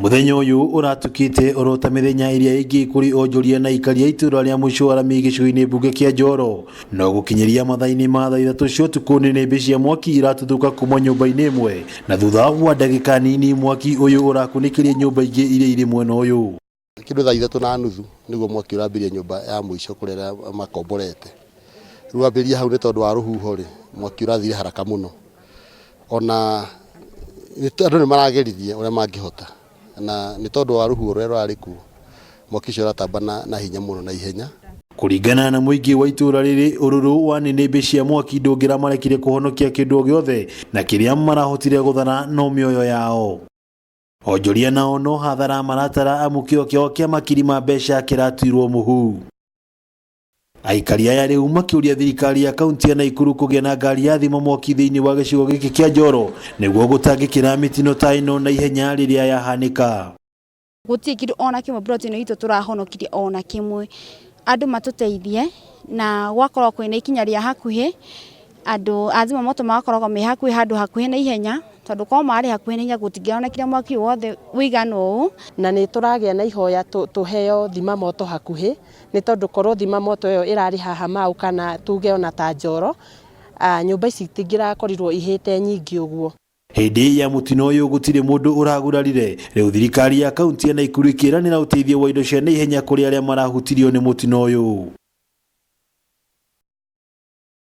Mũthenya ũyũ ũratukĩte oro ta mĩthenya ĩrĩa ĩngĩ kũrĩ onjoria na aikari a itũra rĩa Mũcũarami gĩcigo-inĩ mbunge kĩa Njoro. No gũkinyĩria mathaa-inĩ ma thaa 3 cia ũtukũ nĩnĩmbĩ cia mwaki iratuthũka kuma nyũmba-inĩ ĩmwe na thutha wa ndagĩka nini mwaki ũyũ ũrakunĩkĩria nyũmba ingĩ iria irĩ mwena ũyũ. Kĩndũ thaa 3:30 nĩguo mwaki ũrambirie nyũmba ya mũico kũrĩa arĩa makomborete. Rĩu wambĩrĩria hau nĩ tondũ wa rũhuho rĩ, mwaki ũrathire haraka mũno. Ona andũ nĩ maragerithia ũrĩa mangĩhota na nĩ tondũ wa rũhuho rũrĩa rũrarĩ kuo, mwaki ũcio ũratamba na hinya mũno na ihenya. Kũringana na mũingĩ wa itũra rĩrĩ, ũrũrũ wa nĩnĩmbĩ cia mwaki ndũngĩramarekire kũhonokia kĩndũ o gĩothe na kĩrĩa marahotire gũthara no mĩoyo yao. Onjoria nao no hathara maratara amu kĩo kĩao kĩa makiri ma mbeca kĩratuirwo mũhu. Aikari aya rĩu makĩũria thirikari ya kaunti ya Naikuru kũgĩa na ngari ya thima mwaki thĩinĩ wa gĩcigo gĩkĩ kĩa Njoro nĩguo gũtangĩkĩra mĩtino ta ĩno na ihenya rĩrĩa yahanĩka. Gũtirĩ kĩndũ ona kĩmwe plot ĩno itũ tũrahonokirie ona kĩmwe. Andũ matũteithie na gwakorwo kwĩna ikinya rĩa hakuhĩ, andũ a thima moto magakoragwo me hakuhĩ handũ hakuhĩ na ihenya, tondũ korwo marĩ hakuhĩ na ihenya gũtingĩonekire mwaki wothe ũigana ũũ. Na nĩ tũragĩa na ihoya tũheo thima moto hakuhĩ, nĩ tondũ korwo thima moto ĩyo ĩrarĩ haha mau kana tuge ona ta Njoro, nyũmba ici itingĩrakorirwo ihĩte nyingĩ ũguo. Hĩndĩ ya mũtino ũyũ gũtirĩ mũndũ ũragurarire. Rĩu thirikari ya kaunti ya Naikuru ĩkĩranĩra ũteithio wa indo cia naihenya kũrĩ arĩa marahutirio nĩ mũtino ũyũ.